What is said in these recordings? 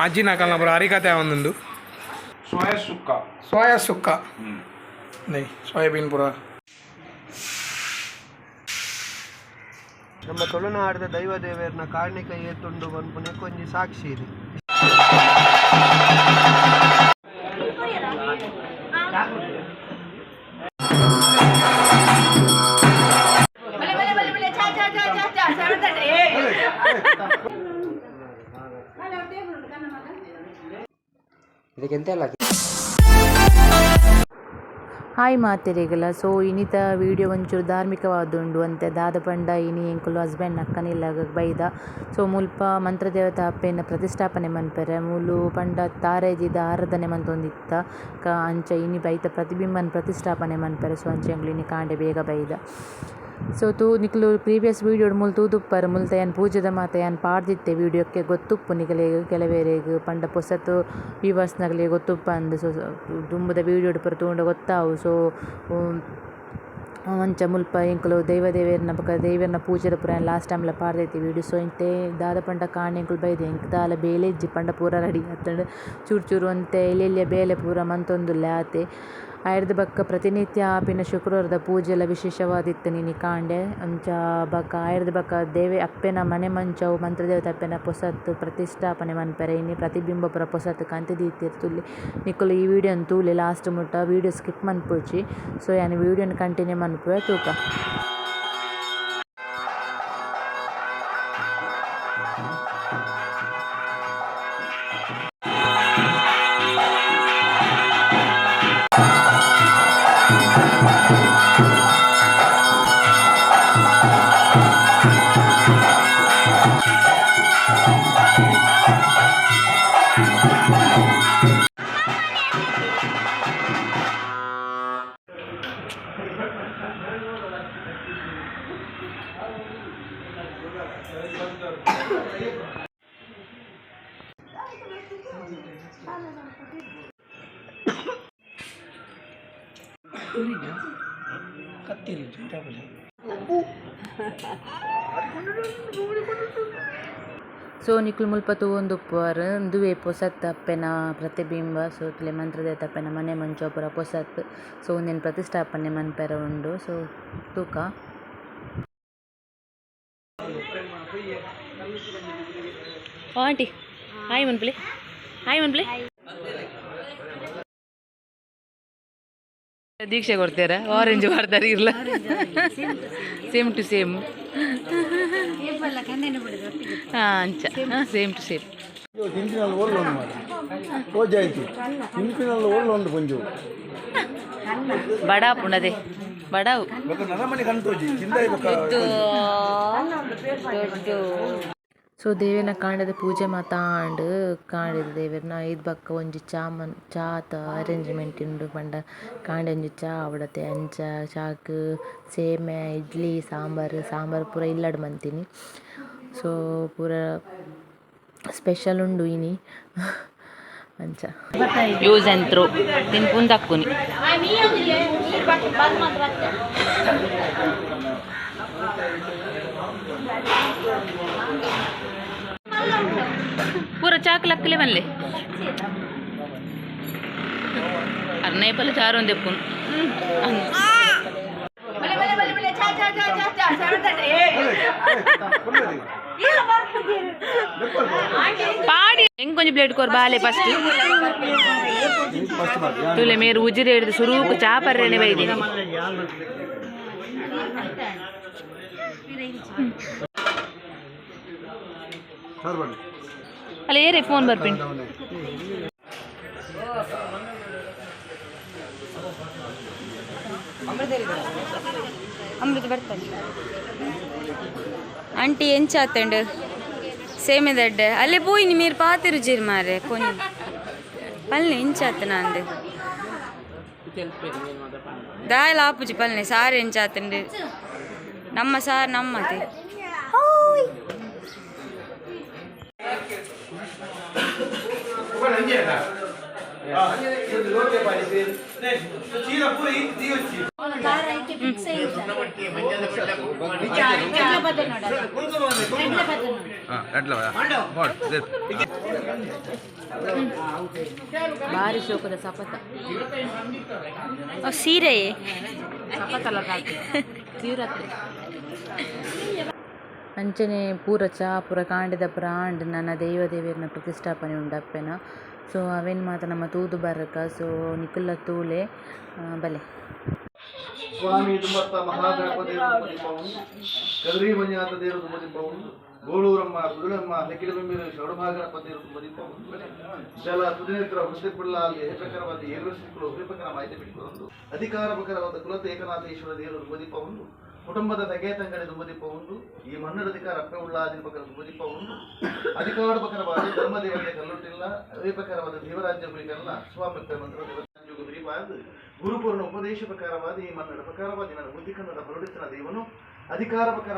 ಅಜ್ಜಿನ ಕಲ್ನ ಪೂರ ಹರಿಕತೆ ಒಂದುಂಡು. ಸೋಯಾ ಸುಕ್ಕ. ಸೋಯಾ ಸುಕ್ಕ. ಸೋಯಾಬೀನ್ ಪೂರ. ನಮ್ಮ ತುಳುನಾಡಿದ ದೈವ ದೇವೆರ್ನ ಕಾರ್ಣಿಕ ಏತುಂಡು ಪನ್ಪುನೆ ಒಂಜಿ ಸಾಕ್ಷಿ ಇದು. ಬಲೆ ಬಲೆ ಬಲೆ ಬಲೆ ಚಾ ಚಾ ಚಾ ಚಾ ಚಾ ಸೆವೆನ್. ಏ. ಹಾಯ್ ಮಾತೆರೆಗಲ. ಸೊ ಇನಿತ ವೀಡಿಯೋ ಒಂಚೂರು ಧಾರ್ಮಿಕವಾದುಂಡು ಅಂತೆ. ದಾದ ಪಂಡ ಇನಿ ಎಂಕುಲು ಹಸ್ಬೆಂಡ್ ಅಕ್ಕನಿಲ್ಲಗ ಬೈದ. ಸೊ ಮುಲ್ಪ ಮಂತ್ರದೇವತಾ ಅಪ್ಪೆನ ಪ್ರತಿಷ್ಠಾಪನೆ ಮನ್ಪೆರೆ. ಮೂಲು ಪಂಡ ತಾರೇಜಿದ ಆರಾಧನೆ ಮಂತೊಂದಿತ್ತ. ಅಂಚ ಇನಿ ಬೈತ ಪ್ರತಿಬಿಂಬನ್ ಪ್ರತಿಷ್ಠಾಪನೆ ಮನ್ಪೆರೆ. ಸೊ ಅಂಚ ಎಂಕುಲು ಇನಿ ಕಾಂಡೆ ಬೇಗ ಬೈದ. ಸೊ ತೂ ನಿಕುಲು ಪ್ರೀವಿಯಸ್ ವೀಡಿಯೋಡ್ ಮೂಲು ತೂದುಪ್ಪರ್. ಮುಲ್ತ ಯಾನ್ ಪೂಜೆದ ಮಾತ ಯಾನ್ ಪಾಡ್ದಿತ್ತೆ ವೀಡಿಯೋಕ್ಕೆ. ಗೊತ್ತುಪ್ಪು ನಿಕಲೆಗ್ ಕೆಲವೆರೆಗ್. ಪಂಡ ಪೊಸತ್ ವ್ಯೂವರ್ಸ್ ನಕಲೆಗ್ ಗೊತ್ತುಪ್ಪಂದ್. ಸೊ ದುಂಬುದ ವೀಡಿಯೋಡ್ ಪೂರ ತೂಂಡ ಗೊತ್ತಾವು. ಸೊ ಅಂಚ ಮುಲ್ಪ ಎಂಕುಲು ದೈವ ದೇವೆರ್ನ ಬೊಕ ದೇವೆರ್ನ ಪೂಜೆದ ಪೂರ ಲಾಸ್ಟ್ ಟೈಮ್ಲ ಪಾಡ್ದಿತ್ತೆ ವೀಡಿಯೋ. ಸೊ ಇತ್ತೆ ದಾದ ಪಂಡ ಕಾಂಡೆ ಎಂಕುಲು ಬೈದ. ಎಂಕ್ ದಾಲ ಬೇಲೆ ಇಜ್ಜಿ ಪಂಡ ಪೂರ ರೆಡಿ ಆತುಂಡು. ಚೂರು ಚೂರು ಒಂತೆ ಎಲ್ಯ ಎಲ್ಯ ಬೇಲೆ ಪೂರ ಮಂತೊಂದುಲ್ಲೆ ಆತೆ. ಐರ್ದ್ ಬೊಕ್ಕ ಪ್ರತಿನಿತ್ಯ ಆಪಿನ ಶುಕ್ರವಾರದ ಪೂಜೆಲ ವಿಶೇಷವಾದಿತ್ತು ಇನಿ ಕಾಂಡೆ. ಅಂಚ ಬೊಕ ಐರ್ದ್ ಬೊಕ್ಕ ದೇವೆ ಅಪ್ಪೆನ ಮನೆ ಮಂಚವು ಮಂತ್ರದೇವತೆ ಅಪ್ಪೆನ ಪೊಸತ್ ಪ್ರತಿಷ್ಠಾಪನೆ ಮನ್ಪೆರೆ. ಇನಿ ಪ್ರತಿಬಿಂಬ ಪೂರ ಪೊಸತ್ ಕಂತ್ ದೀತೆರ್ ತೂಲೆ. ನಿಕುಲು ಈ ವೀಡಿಯೋನ್ ತೂಲೆ ಲಾಸ್ಟ್ ಮುಟ್ಟ. ವೀಡಿಯೋ ಸ್ಕಿಪ್ ಮನ್ಪೊಚಿ. ಸೊ ಯಾನ್ ವೀಡಿಯೋನ್ ಕಂಟಿನ್ಯೂ ಮನ್ಪುವೆ ತೂಕ. ಸೊ ನಿಕುಲು ಮುಲ್ಪ ತೂವೊಂದುಪ್ಪುವರ್ ಉಂದುವೇ ಪೊಸತ್ ಅಪ್ಪೆನ ಪ್ರತಿಬಿಂಬ. ಸೊ ತೂಲೆ ಮಂತ್ರದೇವತೆ ಅಪ್ಪೆನ ಮನೆ ಮಂಚವು ಪೂರ ಪೊಸತ್. ಸೊ ಉಂದೆನ್ ಪ್ರತಿಷ್ಠಾಪನೆ ಮನ್ಪೆರೆ ಉಂಡು. ಸೊ ತೂಕ. ಆಂಟಿ, ಹಾಯ್ ಮನ್ಪುಲೆ, ಹಾಯ್ ಮನ್ಪುಲೆ. ದೀಕ್ಷೆ ಕೊಡ್ತೀರಾ? ಆರೆಂಜ್ ಮಾಡ್ತಾರೆ ಇರ್ಲ. Same to same. ಹಾಂ, ಅಂಚ ಸೇಮ್ ಟು ಸೇಮ್. ತಿಂಪಿನಲ್ಲಿ ಒಳ್ಳೆ ಮಾರೆ ಓಜಾಯ್ತು. ತಿಂಪಿನಲ್ಲಿ ಒಳ್ಳೆ ಉಂಟು ಕೊಂಚ. ಬಡಾ ಪುಂಡದೆ ಬಡಾವು. ನರಮಣಿ ಕಣ್ತೋಜಿ ಚಿಂದಾಯಿ. ಸೊ ದೇವೆರ್ನ ಕಾಂಡೆದ ಪೂಜೆ ಮಾತ ಆಂಡ್. ಕಾಂಡೆದ ದೇವೆರ್ನ ಐದ್ ಬೊಕ್ಕ ಒಂಜಿ ಚಾ ಮನ್ ಚಾತ ಅರೇಂಜ್ಮೆಂಟ್ ಉಂಡು. ಪಂಡ ಕಾಂಡೆ ಒಂಜಿ ಚಾ ಆವಡತೆ. ಅಂಚ ಚಾಕ್ ಸೇಮೆ, ಇಡ್ಲಿ, ಸಾಂಬಾರ್. ಸಾಂಬಾರ್ ಪೂರ ಇಲ್ಲಡ್ ಮಂತಿನಿ. ಸೊ ಪೂರ ಸ್ಪೆಷಲ್ ಉಂಡು ಇನಿ ಅಂಚ. ಯೂಸ್ ಆ್ಯಂಡ್ ಥ್ರೋ ತಿನ್ಪುನ್ ದಕ್ಕುನಿ. ಪೂರ ಚಾಕ್ ಲಕ್ಕಲೆ ಬನ್ಲೆ. ಅರ್ನೇಪಲ್ಲ ಚಾರು ಒಂದು ಎಪ್ಪುನು. ಬಲೆ ಬಲೆ ಬಲೆ ಬಲೆ ಚಾ ಚಾ ಚಾ ಚಾ ಚಾ ಸೆವೆನ್. ಏ. ಪಾಡಿ ಹೆಂಗ್ ಕೊಂಚ ಪ್ಲೇಟ್ ಕೊರ್ ಬಾಲೆ ಫಸ್ಟ್. ತುಲೆ ಮೇರು ಉಜಿರೆ ಹಿಡಿದು ಸುರೂಕು ಚಾ ಪರ್ರೇನೆ ಬೈದಿನಿ. ಅಲ್ಲ, ಏರೇ ಫೋನ್ ಬರ್ಪಿನಿ. ಅಮೃತ ಬರ್ತಾರೆ ಆಂಟಿ. ಎಂಚಾತಂಡು ಸೇಮೆದಡ್ಡೆ ಅಲ್ಲೇ ಪೋಯಿನಿ. ಮೀರು ಪಾತಿರುಜಿರ್ ಮಾರೆ. ಕೊಂಜಿ ಪಲ್ನೆ ಎಂಚಾತ ನಂದು ದಾಯಲ ಆಪುಜಿ. ಪಲ್ನೆ ಸಾರು ಎಂಚಾತಂಡು? ನಮ್ಮ ಸಾರು ನಮ್ಮತೆ. ಬಾರಿ ಶೋಕದ ಸಪತ. ಓ ಸೀರೆ. ಸಪತಲ್ಲ, ಸೀರತ್ತೆ. ಅಂಚನೆ ಪೂರ ಚಾ ಪೂರ ಕಾಂಡೆದ ಪೂರ ಆಂಡ್. ನನ ದೈವ ದೇವೆರ್ನ ಪ್ರತಿಷ್ಠಾಪನೆ ಉಂಡು ಅಪ್ಪೆನ. ಸೊ ಅವೆನ್ ಮಾತ ನಮ ತೂದು ಬರಕ. ಸೊ ನಿಕುಲ್ಲ ತೂಲೆ, ಬಲೆ. ಸ್ವಾಮಿ ದುಂಬತ್ತ ಮಹಾಗಣಪತಿ ಉಂಡು, ಕದ್ರಿ ಮಂಜುನಾಥ ದೇವರು ದುಂಬದಿಪ್ಪ ಉಂಡು, ಗೋಳೂರಮ್ಮ ಕುದುರಮ್ಮ ಲೆಕ್ಕಿಡಬೆಂಬೀರು ಷೌಡಭಾಗಣಪತಿ ದುಂಬದಿಪ್ಪ ಉಂಡು, ಜಲ ತುದಿನೇತ್ರ ಹುಸಿಪಿಳ್ಳ ಅಲ್ಲಿ ಪ್ರಕಾರವಾದ ಏಳು ಶ್ರೀಗಳು ಪ್ರಕಾರ ಮಾಹಿತಿ ಬಿಟ್ಟುಕೊಂಡು ಅಧಿಕಾರ ಪ್ರಕಾರವಾದ ಕುಲತ ಏಕನಾಥೇಶ್ವರ ದೇವರು ದುಂಬದಿಪ್ಪ ಉಂಡು, ಕುಟುಂಬದ ತಗೆ ತಂಗಡೆ ದುಂಬದಿಪ್ಪ ಉಂಡು, ಈ ಮಣ್ಣದ ಅಧಿಕಾರ ಅಪ್ಪೆ ಉಳ್ಳಾದಿನ ಪ್ರಕಾರ ದುಂಬದಿಪ್ಪ ಉಂಡು, ಅಧಿಕಾರ ಪ್ರಕಾರವಾದ ಧರ್ಮದೇವರಿಗೆ ಕಲ್ಲುಟ್ಟಿಲ್ಲ, ಅದೇ ಪ್ರಕಾರವಾದ ದೇವರಾಜ್ಯ ಗುರಿಕಲ್ಲ ಸ್ವಾಮಿ ಮಂತ್ರ ದೇವರಾಜ್ಯ ಗುರುಪೂರ್ಣ ಉಪದೇಶ ಪ್ರಕಾರವಾದ ಈ ಮನ್ನಡ ಪ್ರಕಾರವಾದ ನನ್ನ ಬುದ್ಧಿ ಕನ್ನಡ ಹೊರಡಿಸಿದ ದೇವನು ಅಧಿಕಾರ ಪ್ರಕಾರ.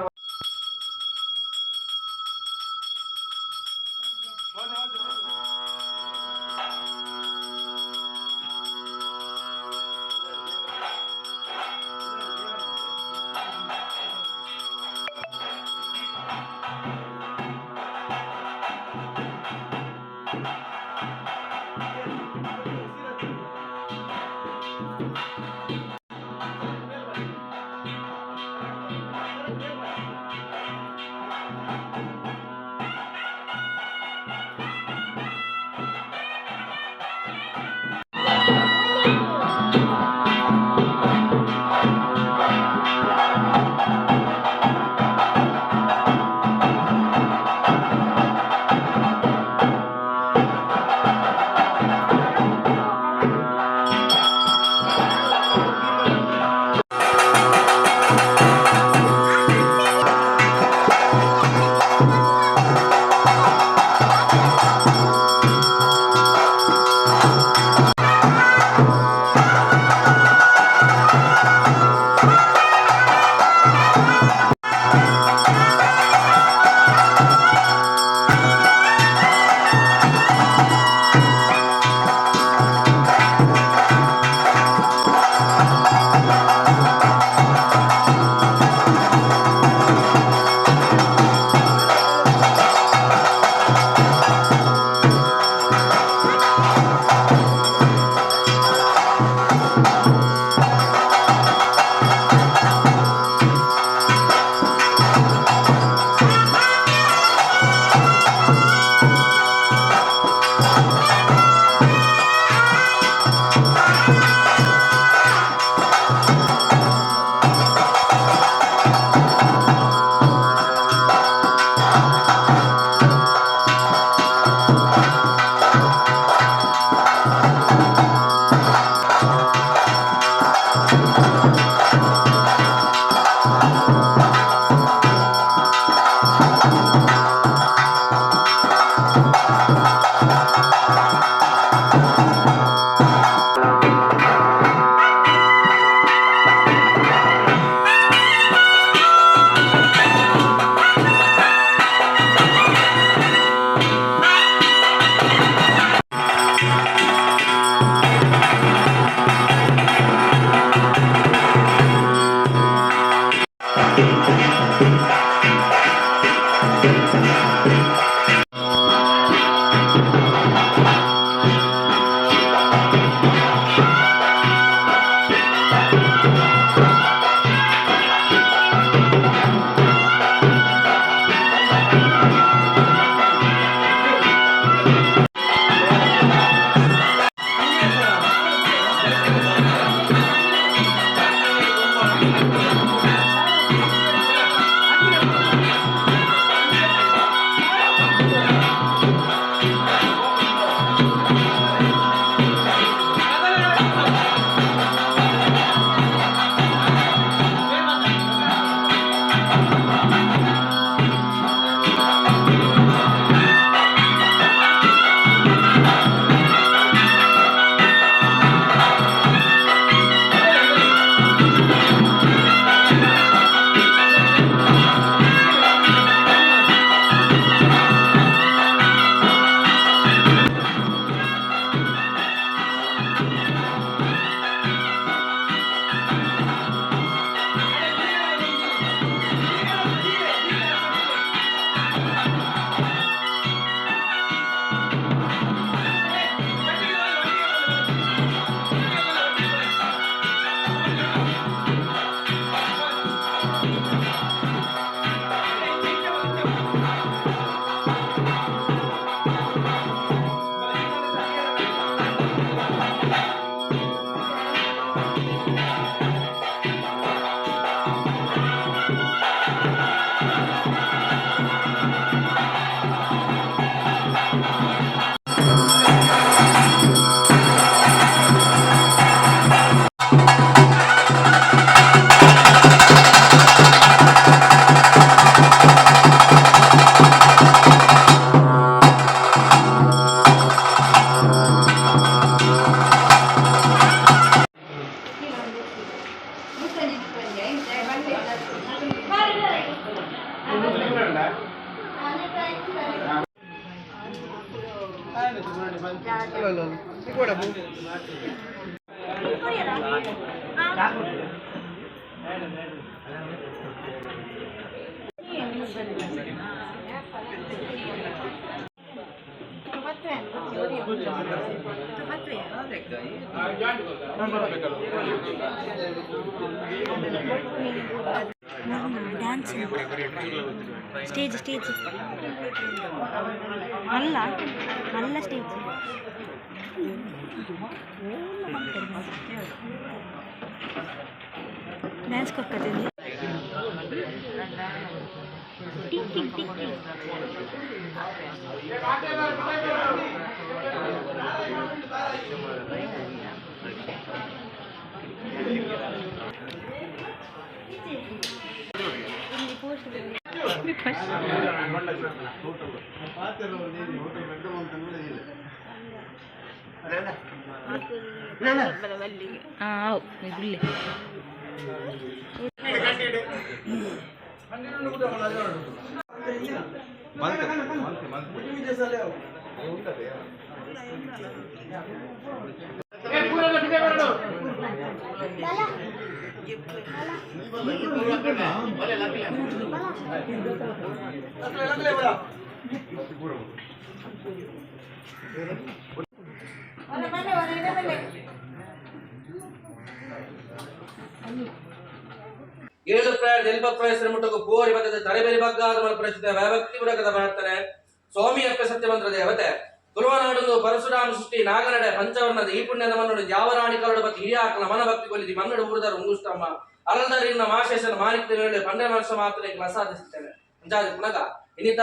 Dance stage stage ಮಲ್ಲ ಮಲ್ಲ ಸ್ಟೇಜ್ ಡ್ಯಾನ್ಸ್ ಕೊಡ್ಕತ್ತಿದ್ದೆ. ಟಿಂಕಿಂಗ್ ಟಿಂಕಿಂಗ್. ಏಳು ಪ್ರಾಯ ಎಲ್ಪ ಪ್ರಾಯಸರ ಮುಟ್ಟకు ಪೋರಿ ಬತ್ತದ ತಲೆಬೆರಿ ಬಗ್ಗಾದ ಪ್ರಚಿತ ಭಯಭಕ್ತಿ ಪೂರಕದ ಪ್ರಾರ್ಥನೆ. ಸ್ವಾಮಿ ಅಪ್ಪ ಸತ್ಯಮಂತ್ರ ದೇವತೆ ತುಳುವನಾಡೊಂದು ಪರಶುರಾಮ ಸೃಷ್ಟಿ ನಾಗನಡೆ ಪಂಚವರ್ಣದ ಈ ಪುಣ್ಯದ ಮನ್ನಡು ಯಾವರಾಣಿ ಕರಡು ಬತ್ತಿ ಹಿರಿಯಾಕಲ ಮನಭಕ್ತಿ ಕೊಲಿದಿ ಮನ್ನಡು ಊರುದರ ಉಂಗುಷ್ಟಮ್ಮ ಅಲದರಿನ ಮಾಶೇಷನ ಮಾಣಿಕ್ಯ ವೇಳೆ ಪಂಡೆ ವರ್ಷ ಮಾತ್ರ ಪ್ರಸಾದಿಸುತ್ತೇನೆ ಅಂಜಾದಿ ಪುನಗ ಇನ್ನಿತ.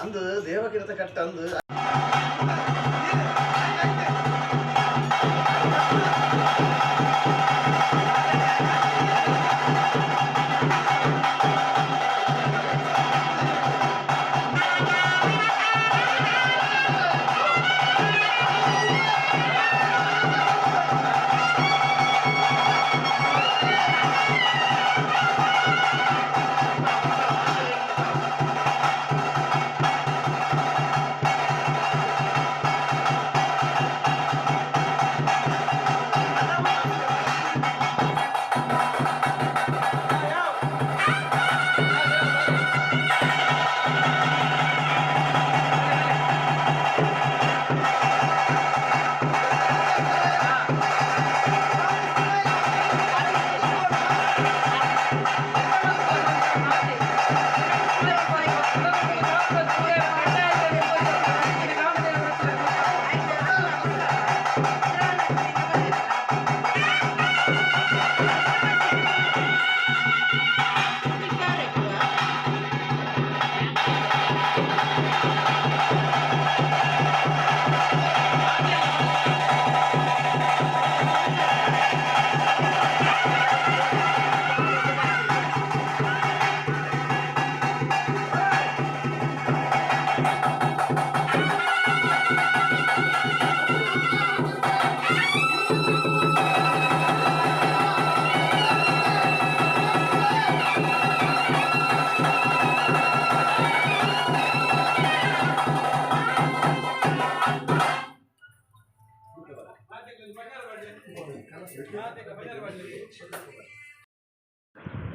ಅಂದು ದೇವಕಿರತ ಕಟ್ಟ ಅಂದು.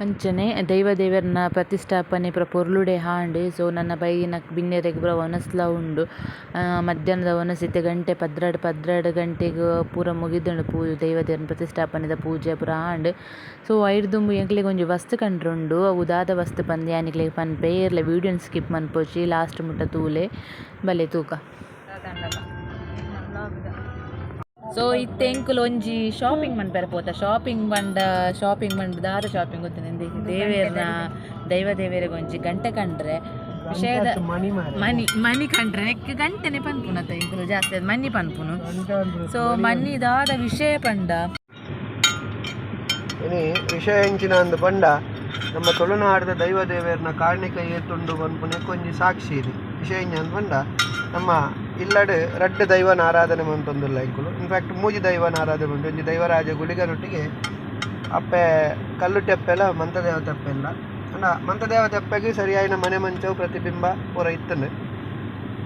ಅಂಚನೆ ದೈವ ದೇವೆರ್ನ ಪ್ರತಿಷ್ಠಾಪನೆ ಪೂರ ಪೊರ್ಲುಡೆ ಆಂಡ್. ಸೊ ನನ ಬೈದಿನ ಬಿನ್ನೆರೆಗ್ ಪೂರ ವನಸ್ಲ ಉಂಡು. ಮಧ್ಯಾಹ್ನದ ವನಸ್ ಇತ್ತೆ ಗಂಟೆ 12 12 ಗಂಟೆಗ್ ಪೂರ ಮುಗಿದುಂಡು ದೈವ ದೇವೆರ್ನ ಪ್ರತಿಷ್ಠಾಪನೆದ ಪೂಜೆ ಪೂರ ಆಂಡ್. ಸೊ ಐರ್ದ್ ದುಂಬು ಎಂಕ್ಲೆಗ್ ಒಂಜಿ ವಸ್ತು ಕಂಡ್ರುಂಡು ಅವು ದಾದ ವಸ್ತು ಪಂದ್ ಯಾನ್ ನಿಕ್ಲೆಗ್ ಪನ್ಪೆ. ಏರ್ಲ ವೀಡಿಯೋನ್ ಸ್ಕಿಪ್ ಮನ್ಪೊಚಿ ಲಾಸ್ಟ್ ಮುಟ್ಟ ತೂಲೆ ಬಲೆ ತೂಕ. ಸೊ ಇತ್ತೆ ಎಂಕುಲು ಒಂಜಿ ಶಾಪಿಂಗ್ ಮನ್ಪೆರೆ ಪೋತ. ಶಾಪಿಂಗ್ ಬಂಡ ಶಾಪಿಂಗ್ ಬಂಡ ದಾದ ಶಾಪಿಂಗ್ ಗೊತ್ತಿನ ದೇವೇರ್ನ ದೈವ ದೇವೇರಿಗೆ ಒಂಜಿ ಗಂಟೆ ಕಂಡ್ರೆ ವಿಷಯದ ಮನಿ ಮನಿ ಕಂಡ್ರೆ ನೆಕ್ ಗಂಟೆನೆ ಪನ್ಪುನತ ಎಂಕುಲು ಜಾಸ್ತಿ ಮನಿ ಪನ್ಪುನು. ಸೊ ಮನಿ ದಾದ ವಿಷಯ ಪಂಡ ಇನಿ ವಿಷಯ ಎಂಚಿನ ಅಂದು ಪಂಡ ನಮ್ಮ ತುಳುನಾಡದ ದೈವ ದೇವೇರ್ನ ಕಾರ್ಣಿಕ ಏತುಂಡು ಪನ್ಪುನೆ ಒಂಜಿ ಸಾಕ್ಷಿ ಇದೆ. ವಿಷಯ ಅಂದ್ ಪಂಡ ನಮ್ಮ ಇಲ್ಲಡ್ ರಡ್ಡ್ ದೈವನ ಆರಾಧನೆ ಮಂತೊಂದುಲ್ಲ ಎಂಕುಲು. ಇನ್ಫ್ಯಾಕ್ಟ್ ಮೂಜಿ ದೈವನ ಆರಾಧನೆ ಮಂತು. ಒಂಜಿ ದೈವರಾಜ ಗುಳಿಗನೊಟ್ಟಿಗೆ ಅಪ್ಪೆ ಕಲ್ಲುಟ್ಟಿ ಅಪ್ಪೆಲ ಮಂತ್ರದೇವತೆ ಅಪ್ಪೆಲ್ಲ ಅಂಡ ಮಂತ್ರದೇವತೆ ಅಪ್ಪೆಗೆ ಸರಿಯಾಯಿನ ಮನೆ ಮಂಚವು ಪ್ರತಿಬಿಂಬ ಪೂರ ಇತ್ತನು.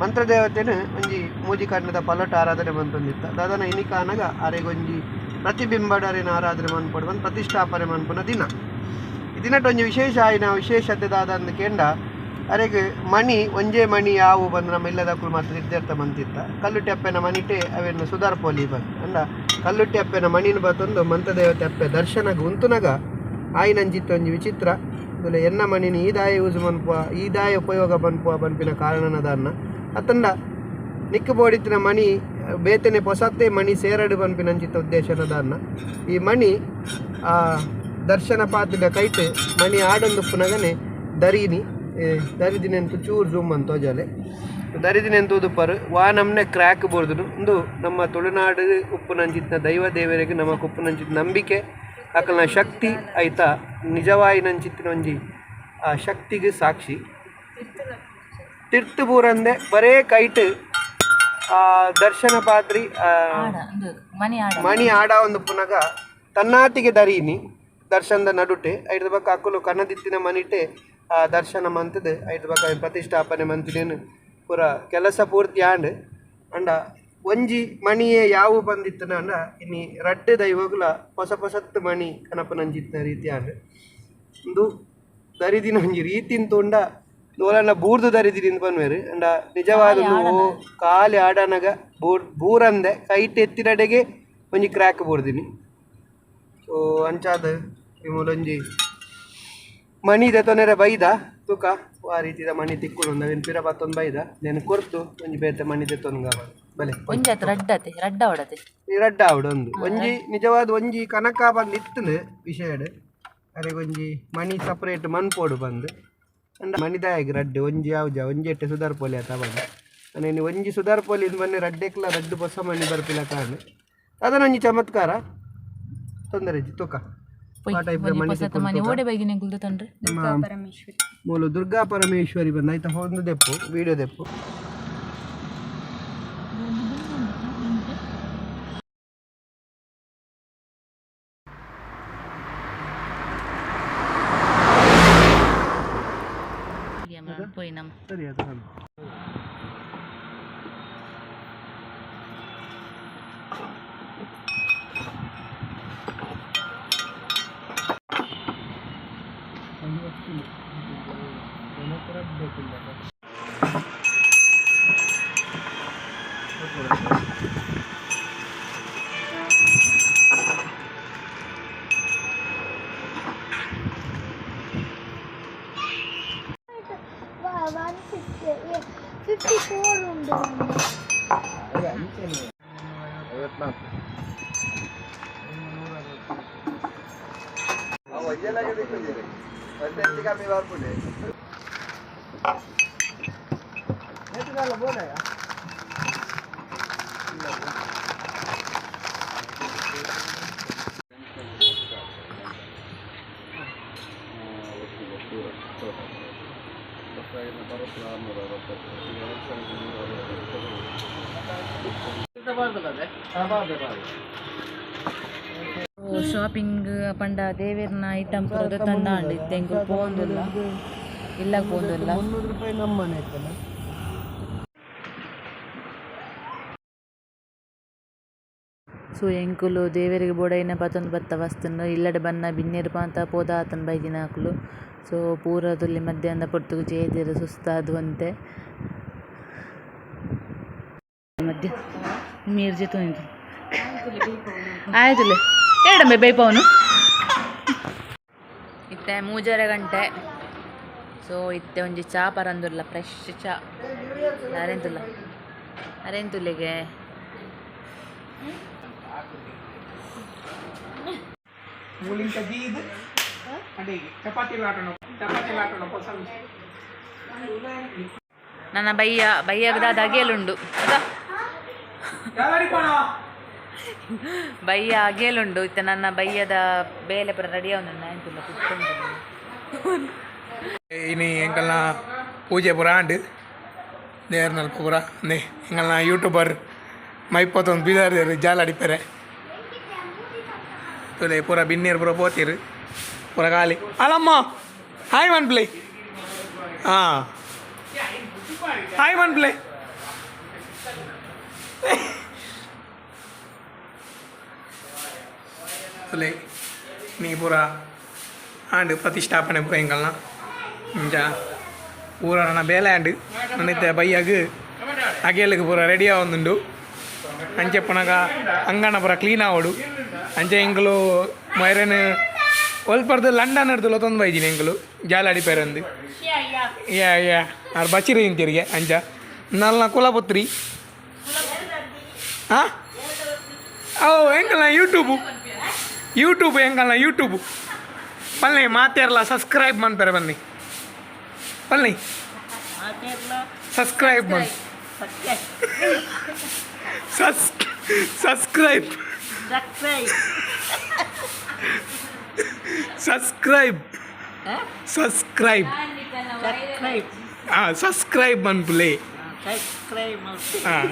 ಮಂತ್ರದೇವತೆನ ಒಂಜಿ ಮೂಜಿ ಕಣ್ಣದ ಪಲಟ ಆರಾಧನೆ ಮಂತೊಂದಿತ್ತ. ದಾದನ ಇನಿಕಾನಗ ಅರೆಗೊಂಜಿ ಪ್ರತಿಬಿಂಬಡರಿನ ಆರಾಧನೆ ಮನ್ಪೊಡು ಬಂದು ಪ್ರತಿಷ್ಠಾಪನೆ ಮನ್ಪುನ ದಿನ. ಈ ದಿನಟ್ ಒಂಜಿ ವಿಶೇಷ ಆಯಿನ ವಿಶೇಷತೆ ದಾದ ಅಂದ್ ಕೇಂಡ ಅರೆಗ್ ಮಣಿ ಒಂಜೇ ಮಣಿ ಯಾವು ಬಂದು ನಮ್ಮ ಇಲ್ಲದಕ್ಕೂ ಮಾತ್ರ ಇದ್ದರ್ಥ ಮಂತಿತ್ತ. ಕಲ್ಲುಟ್ಟಿ ಅಪ್ಪೆನ ಮಣಿಟೆ ಅವೆನ್ನು ಸುಧಾರ್ಪೋಲಿ ಬಂದು ಅಂಡ ಕಲ್ಲುಟ್ಟಿ ಅಪ್ಪೆನ ಮಣಿನ ಬತ್ತೊಂದು ಮಂತ್ರದೇವತೆ ಅಪ್ಪೆ ದರ್ಶನಗ ಉಂತುನಗ ಆಯಿನಂಚಿತ್ತ ಒಂಜಿ ವಿಚಿತ್ರ ಆಮೇಲೆ ಎನ್ನ ಮಣಿನ ಈ ದಾಯ ಯೂಸ್ ಮನ್ಪುವ ಈ ದಾಯ ಉಪಯೋಗ ಪನ್ಪುವ ಪನ್ಪಿನ ಕಾರಣನದಾನ್ನ ಅತ್ತಂಡ ನಿಕ್ಕು ಬೋಡಿತ್ತಿನ ಮಣಿ ಬೇತನೆ ಪೊಸತ್ತೆ ಮಣಿ ಸೇರಡು ಪನ್ಪಿನಂಚಿತ್ತ ಉದ್ದೇಶನದಾನ್ನ ಈ ಮಣಿ ಆ ದರ್ಶನ ಪಾತ್ರಿದ ಕೈಟ್ ಮಣಿ ಆಡೊಂದು ಪುನಗನೆ ದರಿನಿ ದರಿದಿನೆಂತು ಚೂರು ಜೂಮ್ ಅಂತ ತೋಜಾಲೆ ದರಿದಿನೆಂತು ಉದುಪರು ವಾ ನಮ್ನೆ ಕ್ರ್ಯಾಕ್ ಬೋರ್ದು ಉಂದು ನಮ್ಮ ತುಳುನಾಡು ಉಪ್ಪುನಂಚಿತ್ತಿನ ದೈವ ದೇವರಿಗೆ ನಮಕ್ ಉಪ್ಪುನಂಚಿತ್ತಿನ ನಂಬಿಕೆ ಅಕಲ್ನ ಶಕ್ತಿ ಆಯ್ತಾ ನಿಜವಾಯಿನಂಚಿತ್ತಿನ ಒಂಜಿ ಆ ಶಕ್ತಿಗೆ ಸಾಕ್ಷಿ ತಿರ್ತು ಬೂರಂದೆ ಬರೇ ಕೈಟ್ ಆ ದರ್ಶನ ಪಾತ್ರಿ ಮಣಿ ಆಡ. ಮಣಿ ಆಡ ಒಂದು ಪುನಗ ತನ್ನಾತಿಗೆ ದರೀನಿ ದರ್ಶನದ ನಡುಟೆ ಐದು ಬಕ್ಕ ಅಕ್ಕುಲು ಕನ್ನದಿತ್ತಿನ ಮನಿಟೆ ಆ ದರ್ಶನ ಮಂತದೆ ಐದು ಬಕ್ಕ ಪ್ರತಿಷ್ಠಾಪನೆ ಮಂತಿನೇನು ಪೂರ ಕೆಲಸ ಪೂರ್ತಿ ಆಂಡ್. ಅಂಡ ಒಂಜಿ ಮಣಿಯೇ ಯಾವು ಬಂದಿತ್ತನ ಅಂಡ ಇನಿ ರಡ್ಡೆ ದೈವಗುಲ ಹೊಸ ಹೊಸತ್ತು ಮಣಿ ಕನಪನಂಜಿತ್ತಿನ ರೀತಿ ಆಂಡ್. ಉಂದು ದರಿದಿನ ಒಂಜಿ ರೀತಿನ್ ತೂಂಡ ದೋಲನ ಬೂರ್ದು ದರಿದಿನ ಪನ್ವೇರು ಅಂಡ ನಿಜವಾದ ಖಾಲಿ ಆಡನಗ ಬೂರಂದೆ ಕೈಟ್ ಎತ್ತಿನಡೆಗೆ ಒಂಜಿ ಕ್ರ್ಯಾಕ್ ಬೂರ್ದಿನಿ. ಸೊ ಅಂಚಾದ ಈ ಮೂಲೊಂಜಿ ಮಣಿ ದೆತೊನೆರೆ ಬೈದ ತುಕ ಆ ರೀತಿದ ಮಣಿ ತಿಕ್ಕುಡು ಅವೇನು ಪಿರ ಬತ್ತೊಂದು ಬೈದ ನೇನು ಕೊರ್ತು ಒಂಜಿ ಬೇತೆ ಮಣಿ ದೆತ್ತೊಂದು ಬಲೆ. ಒಂಜಿ ಆತು ರಡ್ಡತೆ ರಡ್ಡ ಅವಡತೆ. ಈ ರಡ್ಡ ಆವಡು ಒಂದು ಒಂಜಿ ನಿಜವಾದ ಒಂಜಿ ಕನಕ ಬಂದು ಇತ್ತುಂಡು ವಿಷಯಡ್ ಅರೆಗ್ ಒಂಜಿ ಮಣಿ ಸಪ್ರೇಟ್ ಮನ್ಪೋಡು ಬಂದು ಅಂಡ ಮಣಿದಾಯಗ್ ರಡ್ಡೆ ಒಂಜಿ ಯಾವ್ಜ ಒಂಜಿ ಎಟ್ಟೆ ಸುಧಾರ್ ಪೋಲಿ ಆತ ಬಂದು ಅನೇನು ಒಂಜಿ ಸುಧಾರ್ ಪೋಲಿ ಇಂದ್ ಬನ್ನಿ ರಡ್ಡೆಕ್ಲ ರಡ್ಡು ಹೊಸ ಮಣಿ ಬರ್ಪಿಲ್ಲ ಕಾರಣ ಅದನ್ನೊಂಜಿ ಚಮತ್ಕಾರ ತೊಂದರೆ ಇಜ್ಜಿ ತುಕ ಆ ಟೈಪ್ ಮಣಿ ತಿಕ್ಕುಂಡು ಮಣಿ ತುಕ. ಓಡೆ ಬೈದಿನ ಎಂಕುಲ್ದು ತಂಡ್ರೆ. ಮೂಲು ದುರ್ಗಾ ಪರಮೇಶ್ವರಿ ಬಂದ ಆಯ್ತಾ ಒಂದು ದೆಪ್ಪು ವಿಡಿಯೋ ದೆಪ್ಪು. ಪೋಯಿ ನಮ್ಮ ಸರಿ ಅದು 154 ಉಂಡು. ಶಾಪಿಂಗ್ ಪಂಡ ದೇವೇರ್ನ ಐಟಮ್ ಪೂರ ತಂದಾಂಡ್ ಇತ್ತೆ ಎಂಕುಲು ಪೋವೊಂದುಲ್ಲ ಇಲ್ಲಗ್ ಪೋವೊಂದುಲ್ಲ. 300 ರೂಪಾಯಿ ನಮ್ಮನೆ ಆಯ್ತಲ್ಲ. ಸೊ ಎಂಕುಲು ದೇವೆರಿಗೆ ಬೋಡಾಯಿನ ಪತೊಂದು ಬತ್ತ ವಸ್ತುನು ಇಲ್ಲಡೆ ಬನ್ನ ಬಿನ್ನೆರ್ ಮಾತ ಪೋದಾತನ್ ಬೈದಿನಕುಲು. ಸೊ ಪೂರ ತುಲ್ಲಿ ಮಧ್ಯಾಹ್ನ ಪೊರ್ತುಗು ಜೇದೆರ್ ಸುಸ್ತಾದ್ ಒಂತೆ ಮಧ್ಯ ಮೀರ್ ಜೆತೊಂದು ಆಯ್ತುಲೆ ಏಡಂಬೆ ಬೈಪವನು ಇತ್ತೆ ಮೂಜರೆ ಗಂಟೆ. ಸೊ ಇತ್ತೆ ಒಂಜಿ ಚಾ ಪರಂದುಲ್ಲ ಫ್ರೆಶ್ ಚಾ ಅರೆಂತುಲ್ಲ ಅರೆಂತುಲೆಗೆ ಮೂಲಿಂತ ದೀದ್ ಅಡಿಗೆ ಚಪಾತಿ ಲಾಟಣ ಚಪಾತಿ ಲಾಟಣ ಪಸಂದ್. ನನ್ನ ಬಯ್ಯ ಬಯ್ಯಗದಾದ ಅಗೇಲುಂಡು ಬಯ್ಯ ಅಗೇಲುಂಡು ಇತ್ತೆ ನನ್ನ ಬಯ್ಯದ ಬೇಲೆ ಪೂರ ರೆಡಿ ಅವನು ಆಯ್ತುಲ್ಲ ಕುತ್ಕೊಂಡು. ಇನಿ ಎಂಕಲ್ನ ಪೂಜೆ ಪೂರ ಆಂಡ್ ದೇರ್ನಲ್ಪ ಪೂರ ನೇ ಎಂಕಲ್ನ ಯೂಟ್ಯೂಬರ್ ಮೈಪತ್ತೊಂದು ಬೀದರ್ ಜಾಲ ಅಡಿಪೆರೆ ತುಲೆ ಪೂರ ಬಿನ್ನೇರು ಪೂರ ಪೋತಿರು ಪೂರ ಖಾಲಿ ಅಲ್ಲಮ್ಮ ಹಾಯ್ ಒನ್ ಪ್ಲೇ ಹಾಂ ಹಾಯ್ ಒನ್ ಪ್ಲೇ ತುಲೆ ನೀ ಪೂರ ಆಂಡ್ ಪ್ರತಿಷ್ಠಾಪನೆ ಪೂರ ಎಂಕಲ್ನ ಇಂಚ ಪೂರ ನನ್ನ ಬೇಲೆ ಆಂಡ್ ನನ್ನಿತ್ತೆ ಬಯ್ಯಾಗ ಅಗೇಲಿಗೆ ಪೂರ ರೆಡಿ ಆವೊಂದುಂಡು ಅಂಚೆ ಪುನಗ ಅಂಗಣ ಪೂರ ಕ್ಲೀನ್ ಆವಡು ಅಂಚೆ ಎಂಕುಲು ಮೈರನ್ ಒಲ್ಪರ್ದು ಲಂಡನ್ ಹಿಡ್ದು ಲೊತ್ತೊಂದು ಬೈದಿನಿ ಎಂಕುಲು ಜಾಲ ಅಡಿಪೇರಂದು ಯಾ ಯಾ ಆರ್ ಬಚ್ಚಿರಿ ಇಂತಿರಿಗೆ ಅಂಚ ನಲ್ನ ಕುಲಪುತ್ರಿ ಹಾಂ ಓ ಎಂಕಲ್ನ ಯೂಟ್ಯೂಬು ಯೂಟ್ಯೂಬ್ ಎಂಕಲ್ನ ಯೂಟ್ಯೂಬು. ಪಲ್ಲೆ ಮಾತೇರ್ಲ ಸಬ್ಸ್ಕ್ರೈಬ್ ಮನ್ಪೆರೆ ಬನ್ನಿ ಪಲ್ಲೆ ಸಬ್ಸ್ಕ್ರೈಬ್ ಮನ್ ಸಬ್ಸ್ಕ್ರೈಬ್ ಸಬ್ಸ್ಕ್ರೈಬ್ ಸಬ್ಸ್ಕ್ರೈಬ್ ಹಾಂ ಸಬ್ಸ್ಕ್ರೈಬ್ ಮನ್ಪುಲೆ ಹಾಂ.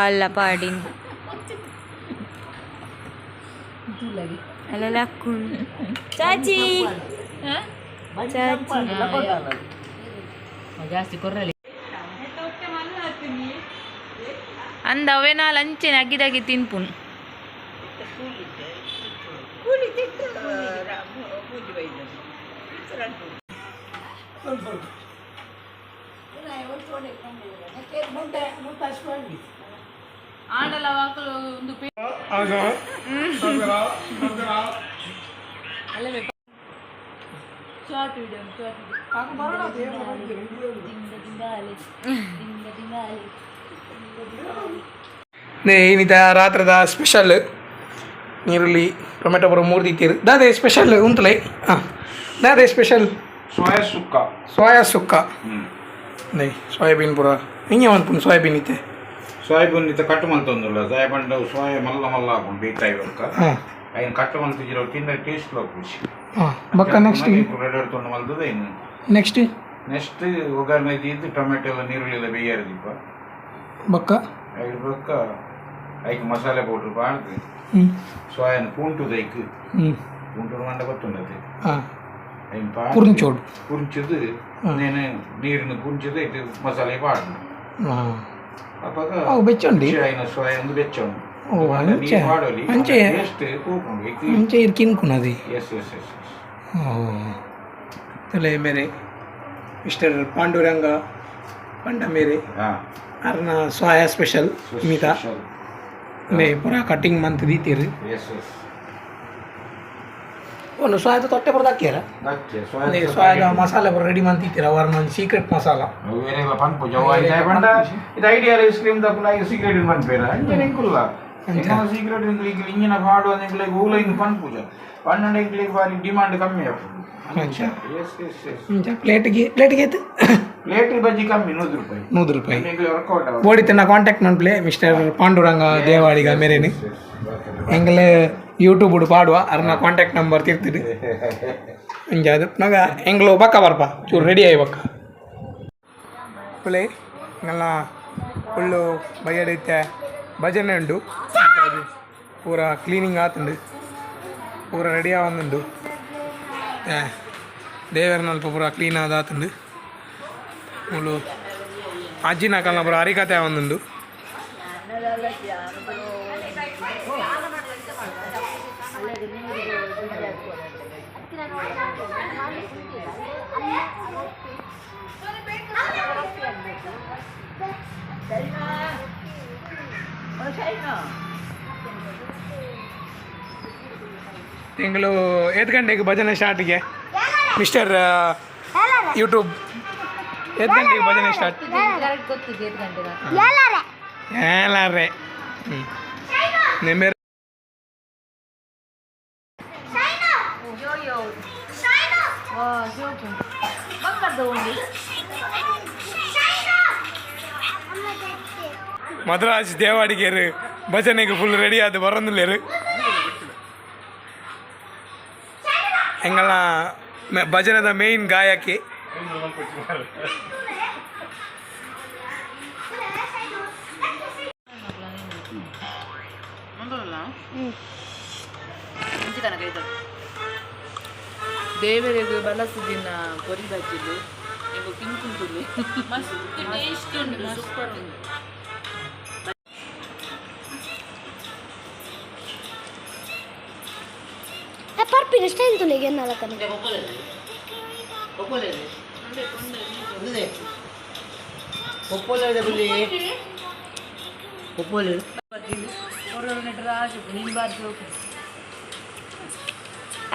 ಅಲ್ಲ ಪಾಡಿನ ಅಲ್ಲ ಲಕ್ಕುಂಡು ಚಾಚಿ ಚಾಚಿ. ಜಾಸ್ತಿ ಕೊರ್ರಲಿ ಅಂದ ಅವೇನಾಲ್ ಅಂಚೆನೆ ಅಗ್ಗಿದಾಗಿ ತಿನ್ಪುನ್. ನೇ ಇನ್ನಿತ ರಾತ್ರದ ಸ್ಪೆಷಲ್ ನೀರುಳ್ಳಿ ಟೊಮೆಟೊ ಪೂರ ಮೂರು ದಿತ್ತೀರು. ದಾದೆ ಸ್ಪೆಷಲ್ ಉಂತಲೇ? ಹಾಂ, ದಾದೆ ಸ್ಪೆಷಲ್? ಸೋಯಾ ಸುಕ್ಕ. ಸೋಯಾ ಸುಕ್ಕ. ನೇ ಸೋಯಾಬೀನ್ ಪೂರ ಹಿಂಗೆ ಮನ್ಪುಂಡು ಸೋಯಾಬೀನ್ ಇತ್ತೆ? ಸೋಯಾಬೀನ್ ಇತ್ತ ಕಟ್ಟು ಮಲ್ತೊಂದುಲ್ಲ. ಸೋಯಾ ಪಂಡ ಸೋಯಾ ಮಲ್ಲ ಮಲ್ಲ ಆಪುಂಡು ಬೀತಾಯಿ ಬೊಕ್ಕ. ಐನ್ ಕಟ್ಟು ಮಲ್ತಿಜಿರ ತಿಂದರೆ ಟೇಸ್ಟ್ ಖುಷಿ. ಹಾಂ, ಬೊಕ್ಕ ನೆಕ್ಸ್ಟ್? ರೆಡ್ ತುಂಡು ಮಲ್ತದ ಇನ್ನು. ನೆಕ್ಸ್ಟ್? ನೆಕ್ಸ್ಟ್ ಒಗ್ಗರಣೆ ದೀದ್ ಟೊಮೆಟೊ ಎಲ್ಲ ನೀರುಳ್ಳಿ ಎಲ್ಲ ಬೇಯ್ಯಾರ ದೀಪ. ಬೊಕ್ಕ? ಐದು ಬೊಕ್ಕ ಐಕ್ ಮಸಾಲೆ ಪೌಡ್ರ್ ಪಾಡ್ದು ಸೋಯಾನ್ ಪೂಂಟುದ ಐಕ್. ಪೂಂಟು ಮಂಡ ಗೊತ್ತುಂಡತೆ? ಐನ್ ಪಾಡ್ದು ಪುರ್ಂಚೋಡು. ಪುಂಚದು నేను ನೀರಿನ ಪುಂಚದು ಐಟ್ ಮಸಾಲೆ ಪಾಡ್ದು. ಅಪಗ ಅವು ಬೆಚ್ಚುಂಡಿ. ಖುಷಿ ಆಯಿನ ಸೋಯಾ ಒಂದು ಬೆಚ್ಚ ಉಂಡು. ಓ, ಅಂಚೆ. ನೀರು ಪಾಡೊಲಿ. ಅಂಚೆ. ಟೇಸ್ಟ್ ಪೋಪುಂಡು ಐಕ್. ಅಂಚೆ ಇರ್ ಕಿನ್ಕುನದಿ. Yes yes yes yes. ಓ, ತಲೆ ಮೇರೆ ಮಿಸ್ಟರ್ ಪಾಂಡುರಂಗ ಪಂಡ ಮೇರೆ ಅರ್ನ ಸೋಯಾ ಸ್ಪೆಷಲ್ ಮಿತಾ ನೇ ಪೂರ ಕಟಿಂಗ್ ಮಂತ್ ದೀತೀರು. S S. ಒಂದು ಸೋಯಾದ ತೊಟ್ಟೆ ಪೂರ ಹಾಕ್ಯಾರ? ಅಕ್ಕೆ. ನೇ ಸೋಯಾದ ಮಸಾಲೆ ಪೂರ ರೆಡಿ ಮಂತ್ ದೀತೀರ ಅವರ್ನ ಒಂದು ಸೀಕ್ರೆಟ್ ಮಸಾಲ. ಬೇರೆಲ್ಲ ಪನ್ಪು ಜವ ಪಂಡ ಇದು ಐಡಿಯಾ ಐಸ್ ಕ್ರೀಮ್ ದಪ್ಪುನ ಐದು ಸೀಕ್ರೆಟ್ ಪನ್ಪೇರ ಅಂಚನೆ ಎಂಕುಲ್ಲ. ಅಂಚ. ಸೀಕ್ರೆಟ್ ಎಂಕ್ಲಿಗೆ ಇಂಜಿನ ಪಾಡು ಎಂಕ್ಲಿಗೆ ಊಲ ಇಂದು ಪನ್ಪುಜ ಪನ್ನಡ ಎಂಕ್ಲಿಗೆ ಬಾರಿ ಡಿಮಾಂಡ್ ಕಮ್ಮಿ ಆಪುಂಡು. ಅಂಚ. Yes yes yes. ಅಂಚ ಪ್ಲೇಟ್ಗೆ ಪ್ಲೇಟ್ಗೆ ಆಯ್ತು. ಪ್ಲೇಟ್ ಬಜ್ಜಿ ಕಮ್ಮಿ 100 ರೂಪಾಯಿ. 100 ರೂಪಾಯಿ. ಎಂಕ್ಲಿಗೆ ವರ್ಕೌಟ್. ಬೋಡಿತನ ಕಾಂಟ್ಯಾಕ್ಟ್ ಮನ್ಪ್ಲೆ ಮಿಸ್ಟರ್ ಪಾಂಡುರಂಗ ದೇವಾಡಿಗ ಮೇರೇನು. ಎಂಗಲೆ ಯೂಟ್ಯೂಬ್ ಪಾಡುವ ಅರ್ನ ಕಾಂಟ್ಯಾಕ್ಟ್ ನಂಬರ್ ತಿರ್ತಿದ್ದು. ಅಂಚ ಅದು ನಾಗ ಎಂಗ್ಲು ಬಕ್ಕ ಬರ್ಪ ಚೂರು ರೆಡಿ ಆಯಿ ಬಕ್ಕ ಪುಲೆ ಎಂಗಲ್ನ ಫುಲ್ಲು ಬಯ್ಯಡೈತೆ ಭಜನೆ ಉಂಡು. ಅದು ಪೂರ ಕ್ಲೀನಿಂಗ್ ಆತುಂಡು, ಪೂರ ರೆಡಿ ಆವೊಂದುಂಡು. ದೇವರನಲ್ಪ ಪೂರ ಕ್ಲೀನ್ ಆದ್ ಆತುಂಡು. ಮೂಲು ಅಜ್ಜಿನ ಕಲ್ನ ಪೂರ ಹರಿಕತೆ ಆವೊಂದುಂಡು. ತಿಂಗಳು ಏತ್ ಗಂಟೆಗೆ ಭಜನೆ ಸ್ಟಾರ್ಟಿಗೆ ಮಿಸ್ಟರ್ ಯೂಟ್ಯೂಬ್? ಏತ್ ಗಂಟೆಗೆ ಭಜನೆ ಸ್ಟಾರ್ಟ್? ಏಲಾರೆ ಹ್ಞೂ ನಿಮ್ಮೇರು. ಮದ್ರಾಸ್ ದೇವಾಡಿಗೇರು ಭಜನೆಗೆ ಫುಲ್ ರೆಡಿ ಆದ್ ಬರೋದಿಲ್ಲೇರು. ಎಂಗಲ್ನ ಭಜನೆದ ಮೇಯ್ನ್ ಗಾಯಕಿ. ದೇವರಿಗೆ ಬಲಸುದಿನ ಪೊರಿ ಬಜ್ಜಿಲು ಎಂಗು ಕಿಂಕುಂಟುಲು ಮಸ್ತ್ ಟೇಸ್ಟ್ ಉಂಡು, ಸೂಪರ್ ಉಂಡು. ಪರ್ಪಿನ ಸ್ಟೈಲ್ ತುಳಿಗೆ ನಲಕನೆ.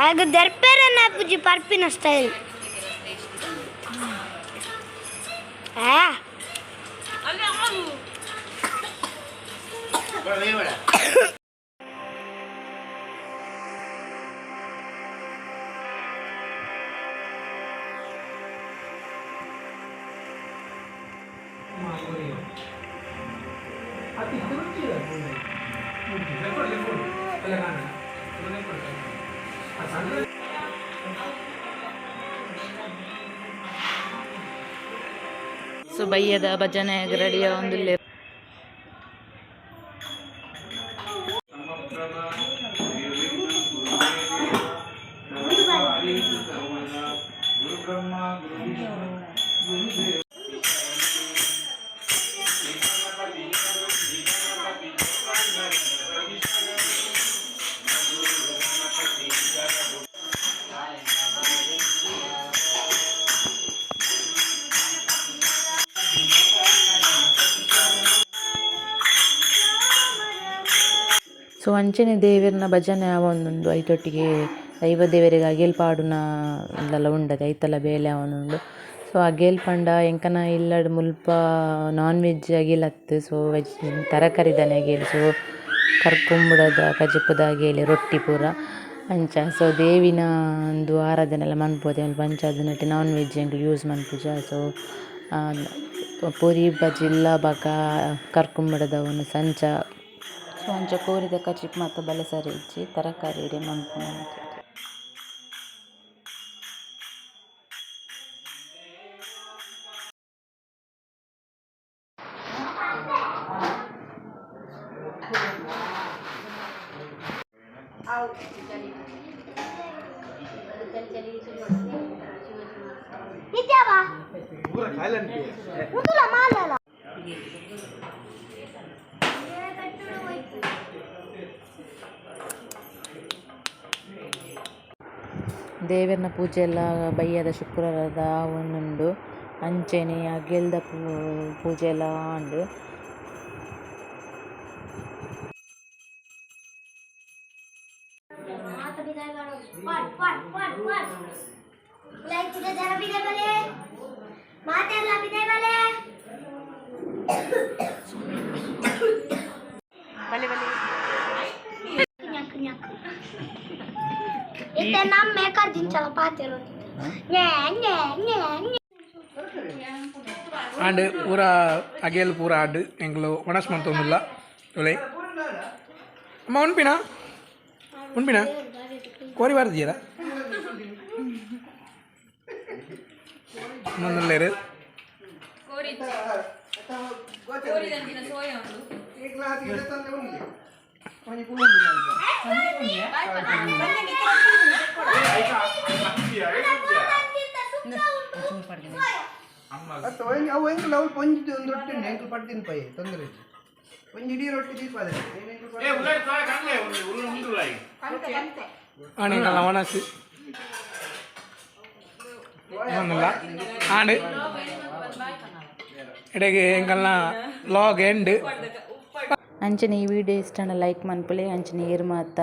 ಆಗ ದರ್ಪೇರನ್ನ ಪೂಜಿ ಪರ್ಪಿನ ಸ್ಟೈಲ್. ಆ ಸೊ ಬಯ್ಯದ ಭಜನೆ ರೆಡಿಯ ಒಂದುಲ್ಲೆ. ಸೊ ಅಂಚನೆ ದೇವೆರ್ನ ಭಜನೆ ಆವೊಂದುಂಡು. ಐತೊಟ್ಟಿಗೆ ದೈವ ದೇವೆರೆಗ್ ಅಗೇಲ್ ಪಾಡುನ ಉಂದೆಲ ಉಂಡತೆ, ಐತಲ ಬೇಲೆ ಆವೊಂದುಂಡು. ಸೊ ಅಗೇಲ್ ಪಂಡ ಎಂಕನ ಇಲ್ಲಡ್ ಮುಲ್ಪ ನಾನ್ ವೆಜ್ ಅಗೇಲ್ ಅತ್ತ್. ಸೊ ವೆಜ್ ತರಕಾರಿದನೆ ಅಗೇಲ್. ಸೊ ಕರ್ಕುಂಬುಡದ ಕಜಿಪುದ ಅಗೇಲ್, ರೊಟ್ಟಿ ಪೂರ ಅಂಚ. ಸೊ ದೇವಿನ ಉಂದು ಆರಾಧನೆಲ ಮನ್ಪುವ ಮುಲ್ಪ. ಅಂಚಾದ್ ನೆಟೆ ನಾನ್ ವೆಜ್ ಎಂಕುಲು ಯೂಸ್ ಮನ್ಪುಜ. ಸೊ ಪೊರಿ ಬಜಿಲ್ಲ ಬೊಕ ಕರ್ಕುಂಬುಡದ ವನಸ್ ಅಂಚ. ಸೊ ಅಂಚ ಕೋರಿದ ಕಜಿಪು ಮಾತ ಬಳಸರೆ ಇಜ್ಜಿ, ತರಕಾರಿ ಇಡೆ ಮನ್ಪುನ. ನಿತ್ಯವಾ ಉಂದುಲ ಮಾಲಲ. ದೇವೆರ್ನ ಪೂಜೆ ಎಲ್ಲ ಬಯ್ಯದ ಶುಕ್ರವಾರದ ಆವೊಂದುಂಡು. ಅಂಚನೆ ಅಗೆಲ್ದ ಪೂಜೆ ಎಲ್ಲ ಆಂಡ್. ಇತ್ತೆ ನಮ್ಮ ಮೇಕರ್ ದಿಂಚಲ ಪಾತೆರೊಂದಿತ್ತು ನ್ಯಾ ನ್ಯಾ ನ್ಯಾ ನ್ಯಾ. ಆಂಡ್ ಪೂರ ಅಗೇಲ್ ಪೂರ ಆಡ್ ಎಂಕುಲು ಒಣಸ್ ಮಂತೊಂದುಲ್ಲ ಉಲೈ. ಅಮ್ಮ, ಉನ್ಪಿನ ಉನ್ಪಿನ ಕೋರಿ ಬಾರ್ದಿಯರ ಇನ್ನೊಂದುಲ್ಲೇರು. ಅವು ಎಂಕುಲು ಅವ್ಲು ಪೊಂಜಿ ಒಂದು ರೊಟ್ಟಿ ಉಂಡು, ಎಂಕುಲು ಪಡ್ದಿನ ಪೈ ತೊಂದರೆ ಇಜ್ಜಿ. ಒಂಜಿ ಇಡೀ ರೊಟ್ಟಿ ದೀಪಾದೆ. ಆಂಡ್ ಎಂಕಲ್ನ ಒಣಸ್ ಒಂದುಲ್ಲ. ಆಂಡ್ ಇಡೆಗ್ ಎಂಕಲ್ನ ಲಾಗ್ ಎಂಡ್. ಅಂಚನೆ ಈ ವಿಡಿಯೋ ಇಷ್ಟನ ಲೈಕ್ ಮನ್ಪುಲೆ. ಅಂಚನೆ ಏರ್ ಮಾತ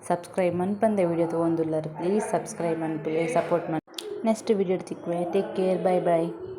ಸಬ್ಸ್ಕ್ರೈಬ್ ಮನ್ಪಂದೆ ವಿಡಿಯೋ ತೂವೊಂದುಲ್ಲರ್, ಪ್ಲೀಸ್ ಸಬ್ಸ್ಕ್ರೈಬ್ ಮನ್ಪುಲೆ, ಸಪೋರ್ಟ್ ಮನ್. ನೆಕ್ಸ್ಟ್ ವಿಡಿಯೋ ತಿಕ್ಕುವೆ. Take care, bye bye.